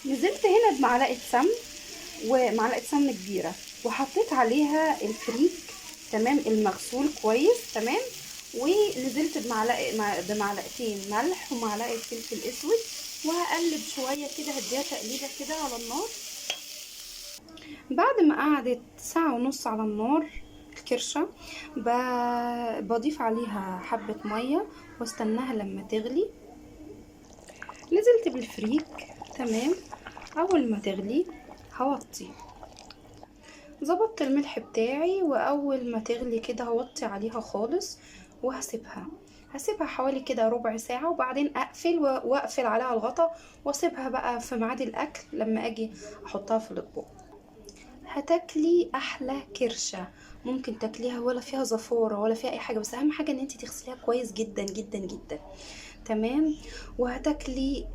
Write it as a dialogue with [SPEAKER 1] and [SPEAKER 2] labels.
[SPEAKER 1] نزلت هنا بمعلقه سمن، ومعلقة سمن كبيرة، وحطيت عليها الفريك، تمام، المغسول كويس، تمام. ونزلت بمعلقتين ملح ومعلقة فلفل اسود، وهقلب شوية كده، هديها تقليبه كده على النار. بعد ما قعدت ساعة ونص على النار الكرشة، بضيف عليها حبة مية واستناها لما تغلي. نزلت بالفريك، تمام. اول ما تغلي هوطي، ظبطت الملح بتاعي، واول ما تغلي كده هوطي عليها خالص وهسيبها. هسيبها حوالي كده ربع ساعة، وبعدين اقفل واقفل عليها الغطا واسيبها بقى في ميعاد الاكل لما اجي احطها في الاطباق. هتاكلي احلى كرشة، ممكن تاكليها ولا فيها زفارة ولا فيها اي حاجة، بس اهم حاجة ان انتي تغسليها كويس جدا جدا جدا، تمام. وهتاكلي